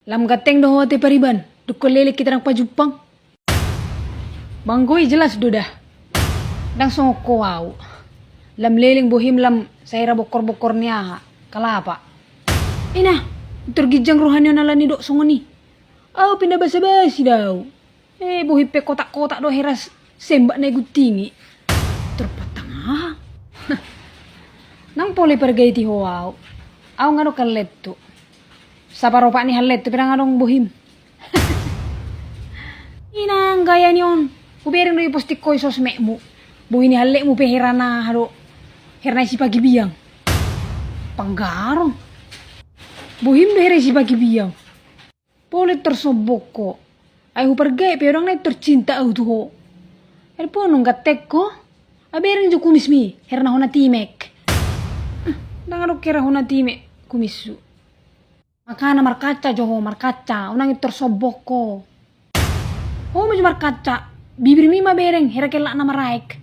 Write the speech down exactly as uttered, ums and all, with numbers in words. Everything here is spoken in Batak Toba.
Lam ganteng do ho ate pariban, dungkon leleng hita ndang pajumpang. Banggo i jelas do da. Ndang songon ho au. Lam leleng bohim lam sahira bongkor-bongkor ni aha, kalapa. Ina, tor ginjang roha ni on ala ni dok songon i. Au pe na basa-basi do au. Eh, bohim pe kotak-kotak do hera s-, sembak na i guntingi. Tor patang aha. Ndang pola pargait i ho au. Au nga do hallet tu. Saparopak ni hallet tu pe ndang adong bohim. Inang gaya ni on. Hubereng do i posting ho i sosmedmu. Bohi ni halletmu pe hera na aha do. Hera na i sipagi biang. Panggarong. Bohim do hera i sipagi biang. Pola tor sombong ho. Ai hupargait pe au ndang na tor cinta au tu ho. Ai po nung ganteng ho. Ai bereng jo kumismi, hera na hona timek. Ndang adong hera hona timek kumishu. Makana markaca jo ho, markaca, unang i tor sombong ho. Ho ma jo markaca, bibirmi ma bereng hera hellak na maraek.